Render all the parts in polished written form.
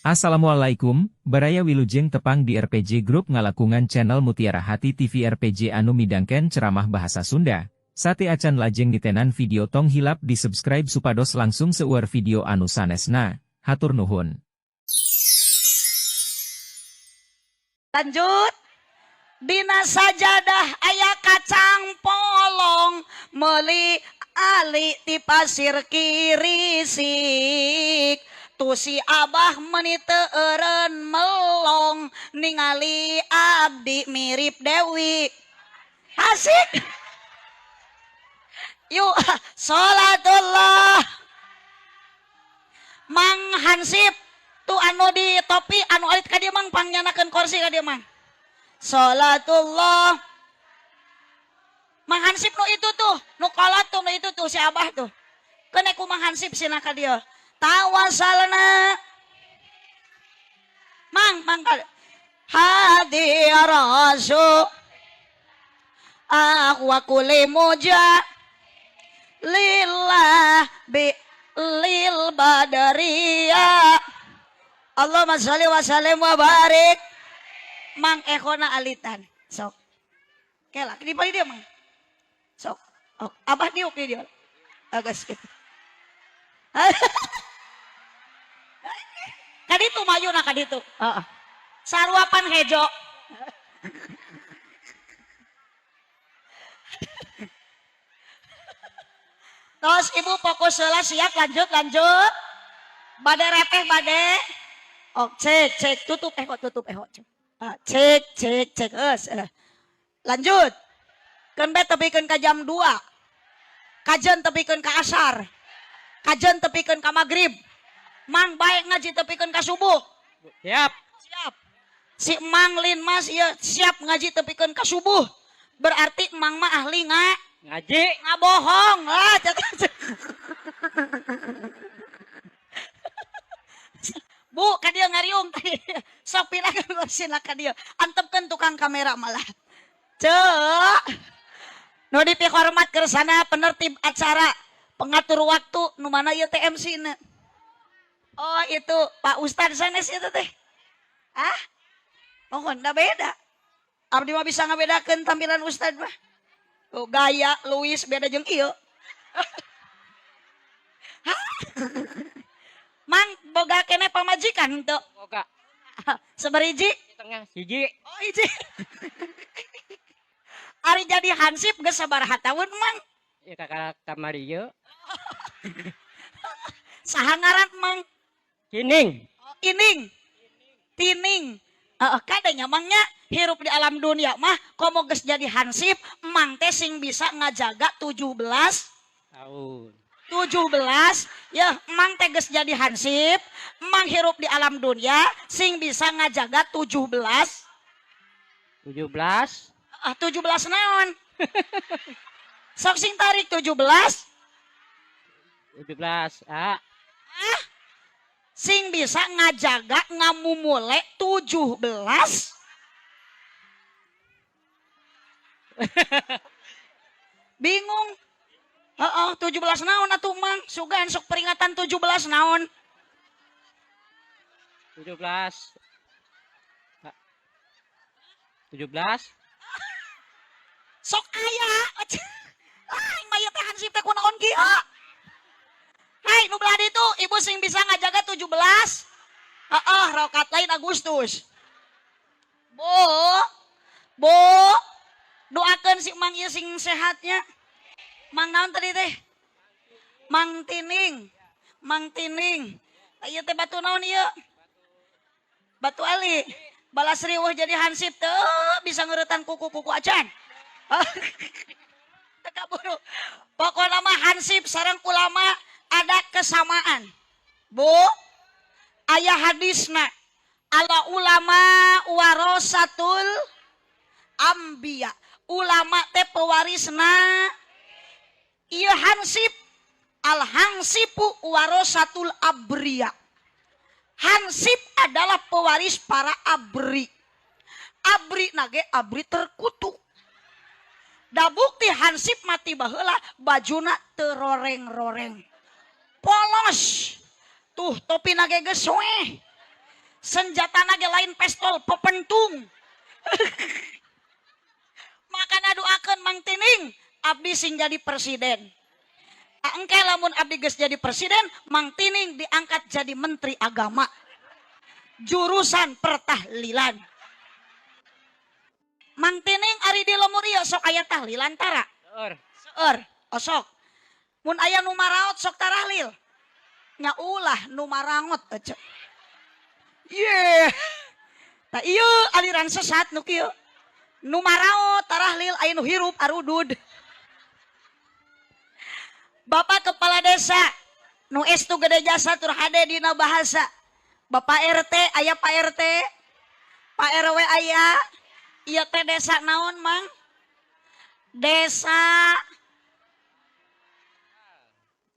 Assalamualaikum, Baraya, wilujeng tepang di RPG Group ngalangkungan channel Mutiara Hati TV RPG anu midangkeun ceramah bahasa Sunda. Sateuacan lajeng nitenan video, tong hilap di subscribe supados langkung seueur video anu sanesna. Hatur nuhun. Lanjut. Dina sajadah aya kacang polong, meuli Ali ti Pasir Kirisik. Tuh si Abah meni teu eureun melong, ningali abdi mirip Dewi. Asik. Yuk, salatullah. Mang Hansip tuh anu di topi anu alit, ka dieu, Mang, pangnyandakeun kursi ka dieu, Mang. Salatullah. Mang Hansip nu itu tuh, nu kolot tuh, nu itu tuh si Abah tuh. Kene ku Mang Hansip sina ka dieu. Tawasalna. Mang, Mang ka. Hadi Rasul. Wa kulli muja lillah bi lil badariyah. Allahumma sholli wa sallim wa barik. Mang Ehona alitan. Sok. Kela, di balik dia, Mang. Sok. Oh, Abah diuk di dia. Agas gitu. Kaditu mayuna kaditu. Heeh. Saruapan hejo. Tos, Ibu, fokus heula, siap, lanjut, lanjut. Bade repeh bade. Oh, cek cek, tutup eho, tutup eho. Ah, cek cek cek, geus. Eh. Lanjut. Keun be tepikeun ka jam 2. Kajen tepikeun ka asar. Kajen tepikeun ka maghrib. Mang baik ngaji tepikeun ka subuh. Siap. Siap. Si Mang Lin Mas ieu siap ngaji tepikeun ka subuh. Berarti Mang mah ahli nga Ngaji. Ngabohong lah. Bu, ka dieu ngariung tadi. Sok pindahkeun kursina ka dieu. Antepkeun tukang kamera malah. Cek. Nu dipihormat kersana penertib acara, pengatur waktu, nu mana ieu teh MC na? Oh, itu Pak Ustad sanes itu teh. Ah? Mohon, da beda. Abdi mah bisa ngabedakeun tampilan ustad mah. Tuh, gaya Luis beda jeung ieu. Hah? Mang boga keneh pamajikan henteu? Boga. Sabariji? Di tengah hiji. Oh, hiji. Ari jadi hansip geus sabaraha tahun, Mang? Ya kakak kamari ieu. Saha ngaran, Mang? Kining. Oh, Ining. Tining. Heeh, kadanya Mangnya hirup di alam dunia mah komo geus jadi hansip, Mang teh sing bisa ngajaga 17 tahun. 17 ya. Mang teh geus jadi hansip, Mang hirup di alam dunia sing bisa ngajaga 17 17. Ah, 17 naon? Sok sing tarik, 17. 17. Ah. Ah, sing bisa ngajaga ngamumule 17. Bingung. Heeh, 17 naon atuh, Mang? Sugan sok peringatan 17 naon? 17. Ah. 17. Sok aya. Ah, mah ieu teh hansip teh kunaon kieu? Hai, nu belah ditu, Ibu sing bisa ngajaga 17. Heeh, rokat lain Agustus. Bu. Bu. Doakeun si Mang ieu sing sehatnya. Mang naon tadi teh? Mang Tining. Mang Tining. Ieu teh batu naon ieu? Batu Ali. Balas riweuh jadi hansip teu bisa ngeuretan kuku-kuku acan. Teu kaburu. Pokokna mah hansip sareng ulama ada kesamaan. Bu, aya hadisna. Ala ulama warasatul ambiya. Ulama teh pewarisna. Ieu hansip, al hansipu warasatul abriya. Hansip adalah pewaris para abri. Abri nage abri terkutuk. Da bukti hansip mati baheula bajuna teroreng-roreng. Polos. Tuh topi nage geus weh. Senjatana ge lain pistol, pepentung. Makana doakeun Mang Tining, abdi sing jadi presiden. Engke lamun abdi geus jadi presiden, Mang Tining diangkat jadi menteri agama. Jurusan pertahlilan. Mang Tining ari di lembur ieu sok aya tahlilan tara? Seueur. Seueur, osok. Mun aya nu maraot sok tarahlil. Nya ulah nu marangot ece. Ye. Tah ieu aliran sesat nu kieu. Nu maraot tarahlil, aya nu hirup arudud. Bapak Kepala Desa nu estu gede jasa tur hade dina bahasa. Bapak RT aya, Pak RT, Pak RW aya. Ieu teh desa naon, Mang? Desa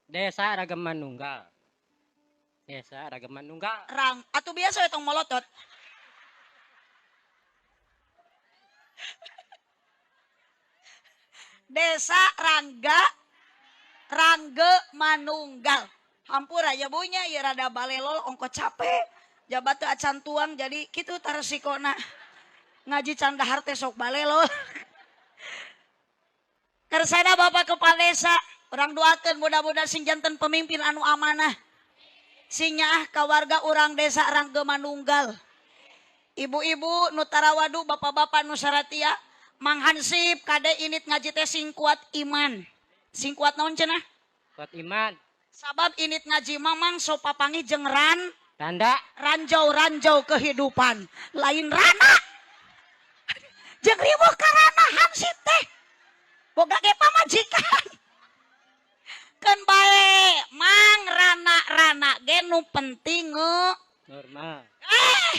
Desa Ragam Manunggal. Desa Ragam Manunggal. Rang atuh biasa we, tong molotot. Desa Rangga Rangge Manunggal. Hampura ya bunya ya, rada balelol ongko capek. Jabat teu acan tuang, jadi kitu taresikona. Ngaji can dahar teh sok balelol. Kersana Bapak Kepala Desa, urang doakeun mudah-mudahan sing janten pemimpin anu amanah. Sing nyaah ka warga urang Desa Rangge Manunggal. Ibu-ibu nu tarawadu, bapak-bapak nu saratia, Mang Hansip kade init ngaji teh sing kuat iman. Sing kuat naon cenah? Kuat iman. Sabab init ngaji mamang sok papanggih jeung ran Tanda. Ranjau-ranjau kehidupan, lain rana. Jeung riweuh karana Hansip teh. Boga ge pamajikan. Keun bae mang, rana-rana ge nu penting nge Normal. Eh,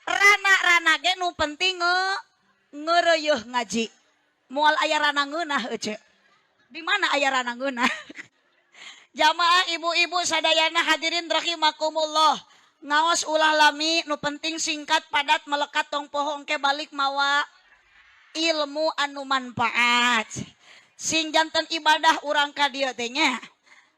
rana-rana ge nu penting nge ngereuyeih ngaji. Moal aya rana ngeunah ece. Di mana aya rana ngeunah? Jamaah, ibu-ibu sadayana, hadirin rahimakumullah. Ngaos ulah lami, nu penting singkat, padat, melekat, tong poho engke balik mawa ilmu anu manfaat. Sing janten ibadah urang ka dieu teh nya.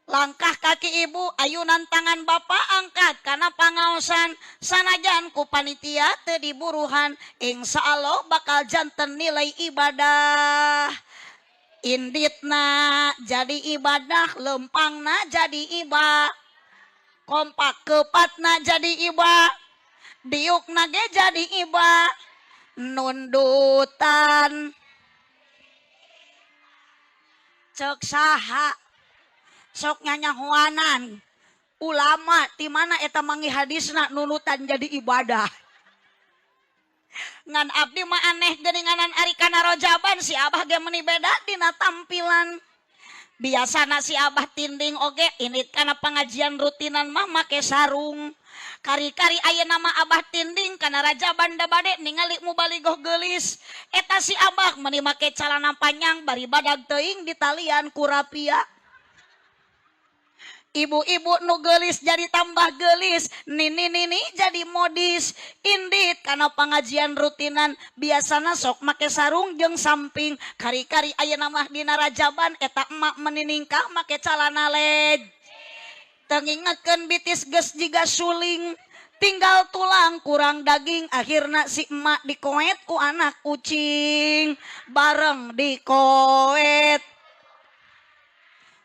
Langkah kaki ibu, ayunan tangan bapak angkat karena pangaosan, sanajan ku panitia teu diburuhan, insya Allah bakal janten nilai ibadah. Inditna jadi ibadah, lempangna jadi iba, kompak kepatna jadi iba, diukna ge jadi iba, nundutan cek saha sok nyanyahoanan ulama, di mana eta mangi hadisna nunutan jadi ibadah? Ngan abdi mah aneh geuninganan, ari kana rojaban si abah ge meuni beda dina tampilan. Biasana si abah tinding oge init kana pengajian rutinan mah make sarung. Kari-kari ayeuna mah abah tinding kana rajaban da bade ningali mubaligoh geulis. Eta si abah meuni make calana panjang bari badag teuing ditalian ku rapia. Ibu-ibu nu geulis jadi tambah geulis, nini-nini jadi modis. Indit kana pengajian rutinan biasana sok make sarung jeung samping. Kari-kari ayeuna mah dina rajaban eta emak meniningkah make calana led. Teu ngingetkeun bitis geus jiga suling. Tinggal tulang kurang daging, akhirna si emak dikoet ku anak ucing. Bareng dikoet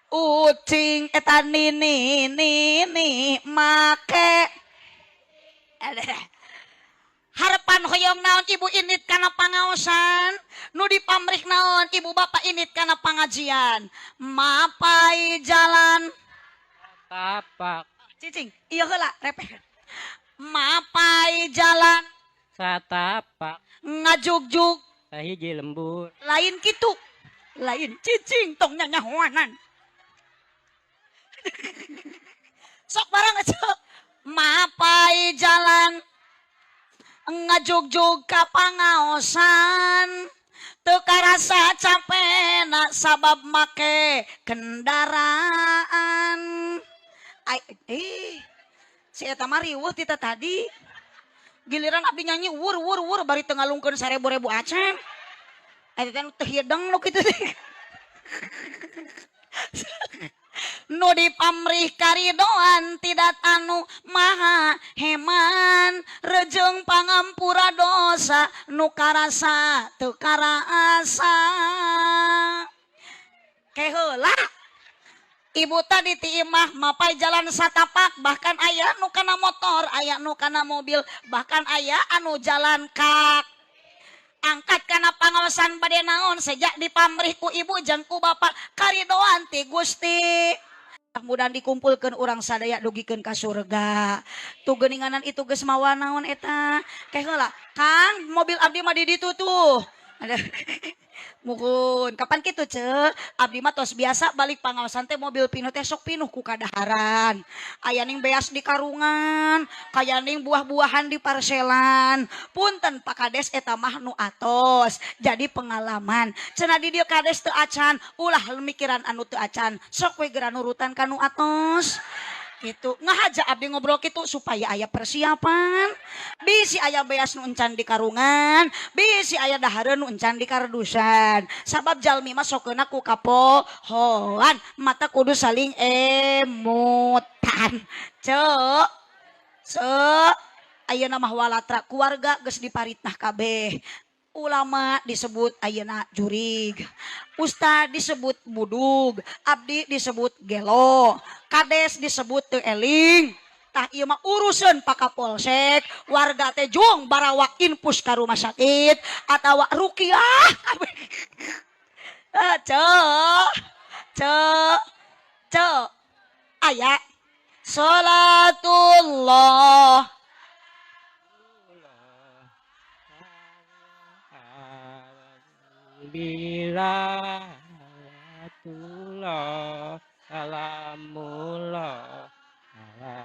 ucing eta nini nini make. Aduh. Harapan hoyong naon ibu init kana pangaosan nu dipamrih, naon ibu bapak init kana pengajian? Mapai jalan Tapak. Cicing iya heula repeh. Mapai jalan Satapak. Ngajugjug Hiji lembur. Lain kitu, lain, cicing, tong nyanyahoanan. Sok barang aja. Mapai jalan ngajugjug ka pangaosan teu karasa capena sabab make kendaraan. Ai, eh, si eta mah riweuh ti tadi. Giliran abdi nyanyi wur wur wur bari teu ngalungkeun sarebu-rebu acan. Eta teh nu teu hideng nu kitu teh. Nu dipamrih karidoan ti Dat anu maha heman, rejeng pangampura dosa nu karasa teu karasa. Ke heula ibu tadi ti imah mapai jalan satapak, bahkan aya nu kana motor, aya nu kana mobil, bahkan aya anu jalan kak. Angkat kana pangaosan bade naon sejak dipamrih ku ibu jeung ku bapak karidoan ti Gusti. Mudah dikumpulkan urang sadaya dugikeun ka surga. Tuh geuninganan itu geus mawa naon eta. Ke heula, Kang, mobil abdi mah di ditu tuh. Ada. Muhun, kapan kitu ce? Abdi mah tos biasa balik pangaosan teh mobil pinuh teh sok pinuh ku kadaharan. Aya ning beas di karungan, kaya ning buah-buahan di parselan. Punten Pak Kades, eta mah nu atos. Jadi pengalaman. Cenah di dieu kades teu acan, ulah mikiran anu teu acan. Sok we geura nurutan ka nu atos. Gitu ngahaja abdi ngobrol gitu supaya aya persiapan, bisi aya beas nu encan di karungan, bisi aya dahareun nu encan di kardusan, sabab jalmi mah sokeuna ku kapohoan, mata kudu saling emutan. Cek se ayeuna mah walatra keluarga geus diparitnah kabeh. Ulama disebut ayeuna jurig, ustad disebut budug, abdi disebut gelo, kades disebut teu eling. Tah, ieu mah urusan Pak Kapolsek. Warga teh jung barawa infus ka rumah sakit atawa rukiah. Ah, cek cek cek, aya salatullah. Bila Salatullah salamullah ala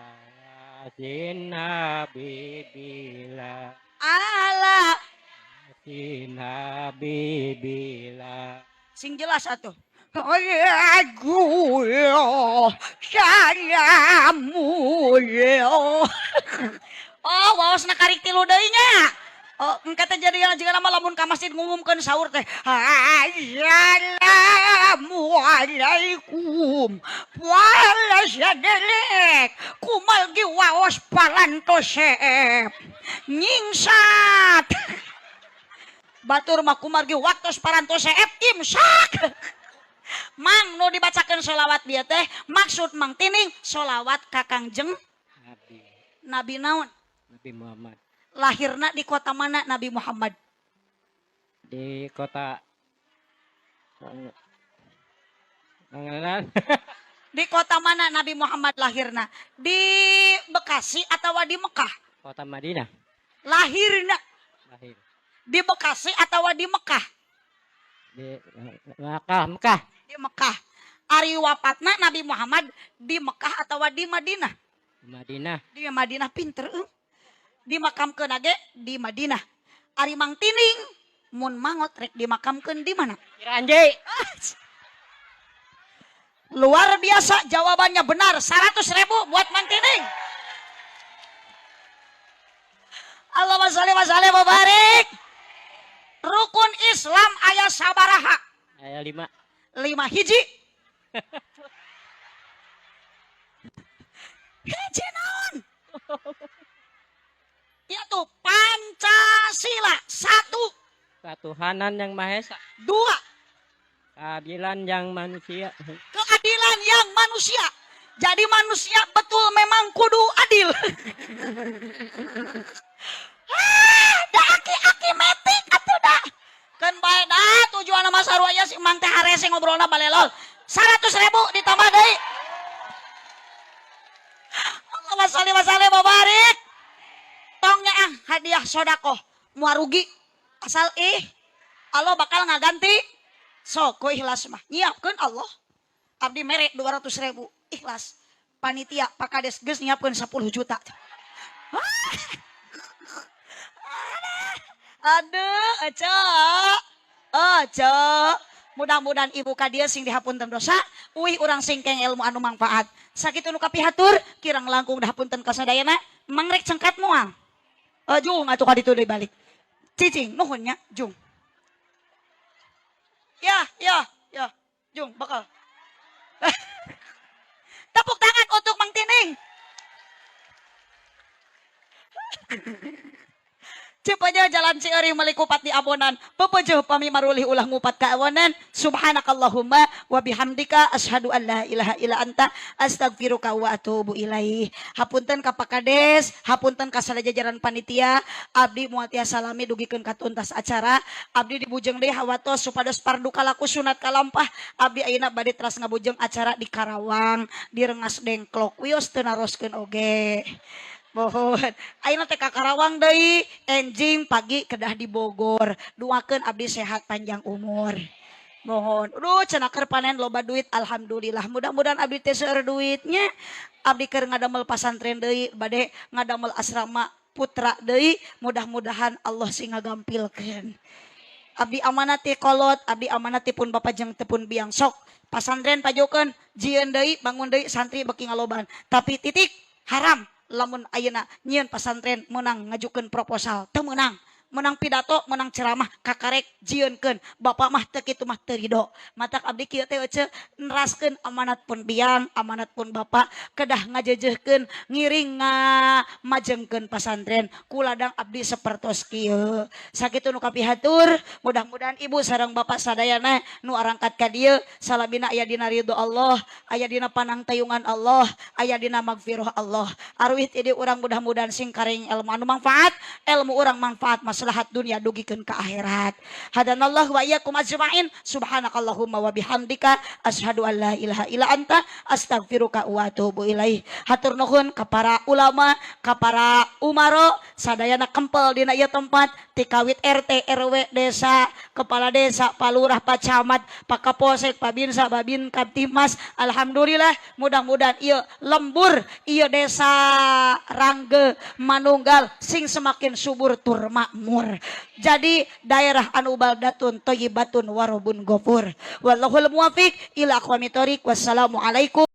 Yasin Habibila. Ala Yasin Habibila. Sing jelas atuh. Gula salamullah. Oh, waosna karik tilu deui nya. Oh, engke teh jadi yang jika nama lamun ka masjid ngumumkeun sahur teh. Assalamualaikum. Wala sadelek. Kumal gi waos palanto seep. Nyingsat. Batur mah kumargi waktos parantos seep imsak. Mang, nu dibacakeun sholawat bieu teh maksud Mang Tining sholawat ka Kangjeng Nabi. Nabi naon? Nabi Muhammad. Lahirna di kota mana Nabi Muhammad? Di kota Mengenal. Di kota mana Nabi Muhammad lahirna? Di Bekasi atau di Mekah? Kota Madinah. Lahirna Lahir di Bekasi atau di Mekah? Di Mekah, Mekah. Di Mekah. Ari wafatna Nabi Muhammad di Mekah atau di Madinah? Madinah. Di Madinah, pinter euy. Dimakamkeun ge di Madinah. Ari Mang Tining mun mangot rek dimakamkeun di mana? Kiranji. Luar biasa, jawabannya benar. 100 ribu buat Mang Tining. Allahumma sholli wa sallim wa barik. Rukun Islam aya sabaraha? Aya 5. 5, hiji. Hiji naon? Ya tuh Pancasila 1. Ketuhanan yang Maha Esa. 2. Keadilan yang manusia. Keadilan yang manusia. Jadi manusia betul memang kudu adil. Ah, da aki-aki metik atuh dah. Keun bae dah tujuan mah sarua nya si Mang teh harese ngobrolna balelol. 100 ribu ditambah deui. Allahumma sholli wa sallim wa barik. Tongnya ah hadiah sodakoh moal rugi asal ih Allah bakal ngaganti. Sok ku ikhlas mah nyiapkeun Allah. Abdi mere 200 ribu ikhlas. Panitia Pak Kades geus nyiapkeun 10 juta. Aduh, Ece. Ece. Mudah-mudahan ibu ka dieu sing dihapunten dosa, uih urang singkeng ilmu anu mangfaat. Sakitu nu kapihatur, kirang langkung dihapunten kasadayana, mangrek cengkat moal. Jung atuh ka ditu deui balik. Cicing nuhun nya, jung. Ya, ya, ya. Jung bakal. Tepuk tangan untuk Mang Tining. Cipeujeuh jalan Cieurih meuli kupat di abonan. Pepeujeuh pami marulih ulah ngupat ka awonan. Subhanakallahumma wa bihamdika asyhadu an la ilaha illa anta astaghfiruka wa atubu ilaih. Hapunten ka Pak Kades, hapunten ka jajaran panitia, abdi moal tiasa lami dugikeun ka tuntas acara. Abdi dibujeng deui hawatos supados fardu kalaku, sunat kalampah. Abdi ayeuna bade teras ngabujeng acara di Karawang, di Rengas Dengklok. Wios teu naroskeun oge. Mohon. Ayeuna teh ka Karawang deui, enjing pagi kedah di Bogor. Duakeun abdi sehat, panjang umur. Mohon. Aduh, cenah keur panen loba duit, alhamdulillah. Mudah-mudahan abdi teh seueur duitnya. Abdi keur ngadamel pasantren deui, bade ngadamel asrama putra deui, mudah-mudahan Allah sing ngagampilkeun. Abdi amanat ti kolot, abdi amanat ti pun bapak jeung tepun biang sok. Pasantren pajokeun, jieun deui, bangun deui, santri beki ngaloban. Tapi titik haram lamun ayeuna nyieun pasantren menang ngajukeun proposal, teu meunang. Menang pidato, menang ceramah, kakarek jieunkeun. Bapak mah teu kitu mah, teu ridho. Matak abdi kieu teh ece neraskeun amanat pun biang, amanat pun bapak, kedah ngajejehkeun, ngiring ngamajengkeun pasantren ku ladang abdi sapertos kieu. Sakitu nu kapihatur, mudah-mudahan ibu sareng bapak sadayana nu arangkat ka dieu salabina aya dina ridho Allah, aya dina panangtayungan Allah, aya dina magfirah Allah. Arwih ti dieu urang mudah-mudahan sing karing ilmu anu manfaat, ilmu urang manfaat maslahat dunia dugikeun ka akhirat. Hadanallahu wa iyyakum ajmain. Subhanakallahumma wa bihamdika asyhadu an la ilaha illa anta astaghfiruka wa atubu ilaih. Hatur nuhun ka para ulama, ka para umaro sadayana kempel dina ieu tempat, ti kawit RT, RW, desa, kepala desa, Pak Lurah, Pak Camat, Pak Kapolsek, Pak Binsa, Babin Kamtibmas. Alhamdulillah, mudah-mudahan ieu lembur, ieu desa Rangge Manunggal sing semakin subur tur makmur. Jadi daerah anu baldatun thayyibatun warobun gofur. Wallahul muwafiq ila aqwamit thoriq. Wassalamualaikum.